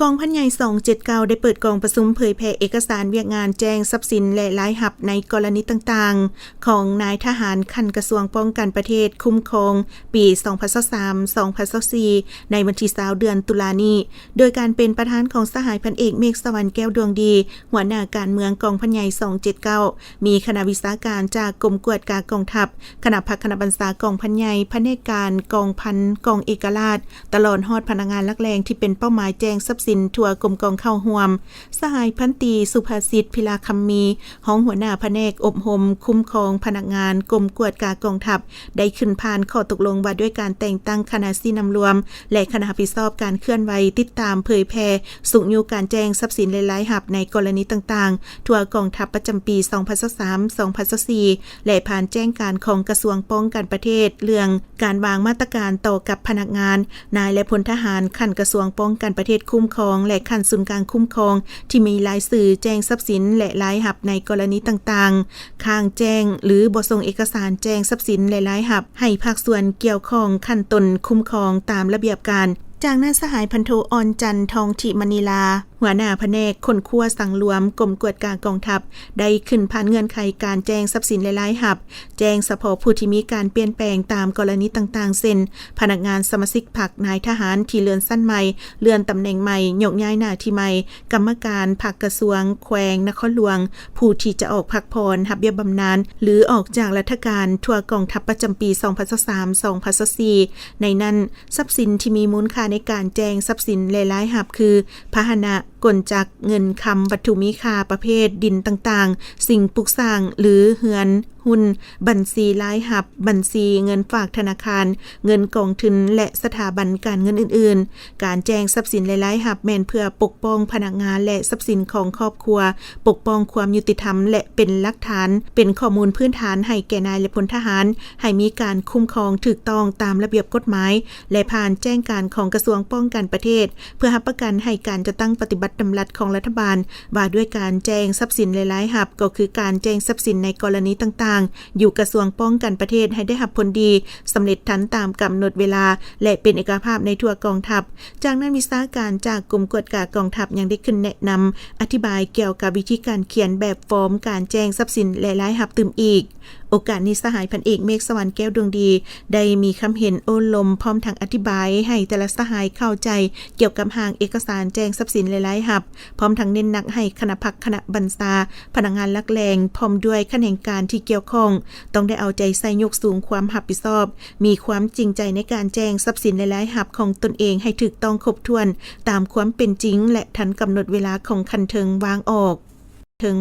ກອງພັນໃຫຍ່ສອງເຈັດເກົ້າ ໄດ້ເປີດກອງປະຊຸມເຜີຍແຜ່ເອກະສານວຽກງານແຈ້ງຊັບສິນ ແລະ ລາຍຮັບໃນກໍລະນີຕ່າງໆ ຂອງນາຍທະຫານຂັ້ນກະຊວງປ້ອງກັນປະເທດຄຸ້ມຄອງ ປີສອງພັນຊາວສາມ ສອງພັນຊາວສີ່ ໃນວັນທີຊາວ ເດືອນຕຸລານີ້ ໂດຍການເປັນປະທານຂອງສະຫາຍພັນເອກ ເມກສະຫວັນ ແກ້ວດວງດີ ຫົວໜ້າການເມືອງກອງພັນໃຫຍ່ສອງເຈັດເກົ້າ ມີຄະນະວິຊາການຈາກກົມກວດກາກອງທັບ, ຄະນະພັກຄະນະບັນຊາກອງພັນໃຫຍ່, ພະແນກການກອງພັນ, ກອງເອກະລາດ, ຕະຫຼອດຮອດພະນັກງານຫຼັກແຫຼ່ງທີ່ເປັນເປົ້າໝາຍແຈ້ງຊັບສິນທົ່ວກົມກອງເຂົ້າຮ່ວມ. ສະຫາຍພັນຕີ ສຸພາສິດ ພິລາຄຳມີ ຮອງຫົວໜ້າພະແນກອົບຮົມຄຸ້ມຄອງພະນັກງານກົມກວດກາກອງທັບ ໄດ້ຂຶ້ນຜ່ານຂໍ້ຕົກລົງວ່າດ້ວຍການແຕ່ງຕັ້ງຄະນະຊີ້ນຳລວມ ແລະ ຄະນະຮັບຜິດຊອບການເຄື່ອນໄຫວ, ຕິດຕາມ, ເຜີຍແຜ່, ຊຸກຍູ້ການແຈ້ງຊັບສິນ ແລະ ລາຍຮັບໃນກໍລະນີຕ່າງໆ ທົ່ວກອງທັບປະຈຳປີສອງພັນຊາວສາມ ສອງພັນຊາວສີ່ ແລະ ຜ່ານແຈ້ງການຂອງກະຊວງປ້ອງກັນປະເທດ ເລື່ອງການວາງມາດຕະການຕໍ່ກັບພະນັກງານ, ນາຍ ແລະ ພົນທະຫານຂັ້ນກະຊວງປ້ອງກັນປະເທດຄຸ້ມຄອງ ແລະ ຂັ້ນສູນກາງຄຸ້ມຄອງ ທີ່ມີລາຍຊື່ແຈ້ງຊັບສິນ ແລະ ລາຍຮັບໃນກໍລະນີຕ່າງໆ ຄ້າງແຈ້ງ ຫຼື ບໍ່ສົ່ງເອກະສານແຈ້ງຊັບສິນ ແລະ ລາຍຮັບໃຫ້ພາກສ່ວນກ່ຽວຂ້ອງຂັ້ນຕົ້ນຄຸ້ມຄອງຕາມລະບຽບການ. ຈາກນັ້ນ ສະຫາຍພັນໂທ ອ່ອນຈັນ ທອງທິມະນີລາ ຫົວໜ້າພະແນກຄົ້ນຄວ້າສັງລວມ ກົມກວດກາກອງທັບ ໄດ້ຂຶ້ນຜ່ານເງື່ອນໄຂການແຈ້ງຊັບສິນ ແລະ ລາຍຮັບ, ແຈ້ງສະເພາະຜູ້ທີ່ມີການປ່ຽນແປງຕາມກໍລະນີຕ່າງໆ ເຊັ່ນ ພະນັກງານສະມາຊິກພັກ, ນາຍທະຫານທີ່ເລື່ອນຊັ້ນໃໝ່, ເລື່ອນຕຳແໜ່ງໃໝ່, ໂຍກຍ້າຍໜ້າທີ່ໃໝ່, ກຳມະການພັກກະຊວງ, ແຂວງ, ນະຄອນຫຼວງ, ຜູ້ທີ່ຈະອອກພັກຜ່ອນ, ຮັບເບ້ຍບຳນານ ຫຼື ອອກຈາກລັດຖະການທົ່ວກອງທັບປະຈຳປີສອງພັນຊາວສາມ ສອງພັນຊາວສີ່ ໃນນັ້ນ ຊັບສິນທີ່ມີມູນຄ່າໃນການແຈ້ງຊັບສິນ ແລະ ລາຍຮັບຄື ພາຫະນະ, ກົນຈັກ, ເງິນຄຳ, ວັດຖຸມີຄ່າປະເພດດິນຕ່າງໆ, ສິ່ງປຸກສ້າງ ຫຼື ເຮືອນ, ຫຸ້ນ, ບັນຊີລາຍຮັບ, ບັນຊີເງິນຝາກທະນາຄານ, ເງິນກອງທຶນ ແລະ ສະຖາບັນການເງິນອື່ນໆ. ການແຈ້ງຊັບສິນ ແລະ ລາຍຮັບແມ່ນເພື່ອປົກປ້ອງພະນັກງານ ແລະ ຊັບສິນຂອງຄອບຄົວ, ປົກປ້ອງຄວາມຍຸຕິທຳ ແລະ ເປັນຫຼັກຖານ, ເປັນຂໍ້ມູນພື້ນຖານໃຫ້ແກ່ນາຍ ແລະ ພົນທະຫານ ໃຫ້ມີການຄຸ້ມຄອງຖືກຕ້ອງຕາມລະບຽບກົດໝາຍ ແລະ ຜ່ານແຈ້ງການຂອງກະຊວງປ້ອງກັນປະເທດ ເພື່ອຮັບປະກັນໃຫ້ການຈັດຕັ້ງປະຕິບັດດຳລັດຂອງລັດຖະບານ ວ່າດ້ວຍການແຈ້ງຊັບສິນ ແລະ ລາຍຮັບ ກໍຄືການແຈ້ງຊັບສິນໃນກໍລະນີຕ່າງໆ ຢູ່ກະຊວງປ້ອງກັນປະເທດ ໃຫ້ໄດ້ຮັບຜົນດີ, ສຳເລັດທັນຕາມກຳນົດເວລາ ແລະ ເປັນເອກະພາບໃນທົ່ວກອງທັບ. ຈາກນັກວິຊາການຈາກກົມກວດກາກອງທັບ ຍັງໄດ້ຂຶ້ນແນະນຳ ອະທິບາຍກ່ຽວກັບວິທີການຂຽນແບບຟອມການແຈ້ງຊັບສິນ ແລະ ລາຍຮັບຕື່ມອີກ. ໂອກາດນີ້ ສະຫາຍພັນເອກ ເມກສະຫວັນ ແກ້ວດວງດີ ໄດ້ມີຄຳເຫັນໂອ້ລົມ ພ້ອມທັງອະທິບາຍໃຫ້ແຕ່ລະສະຫາຍເຂົ້າໃຈກ່ຽວກັບຮ່າງເອກະສານແຈ້ງຊັບສິນ ແລະ ລາຍຮັບ, ພ້ອມທັງເນັ້ນໜັກໃຫ້ຄະນະພັກຄະນະບັນຊາ, ພະນັກງານຫຼັກແຫຼ່ງ ພ້ອມດ້ວຍຂະແໜງການທີ່ກ່ຽວຂ້ອງ ຕ້ອງໄດ້ເອົາໃຈໃສ່ຍົກສູງຄວາມຮັບຜິດຊອບ, ມີຄວາມຈິງໃຈໃນການແຈ້ງຊັບສິນ ແລະ ລາຍຮັບຂອງຕົນເອງໃຫ້ຖືກຕ້ອງຄົບຖ້ວນຕາມຄວາມເປັນຈິງ ແລະ ທັນກຳນົດເວລາຂອງຂັ້ນເທິງວາງອອກ ເທິງ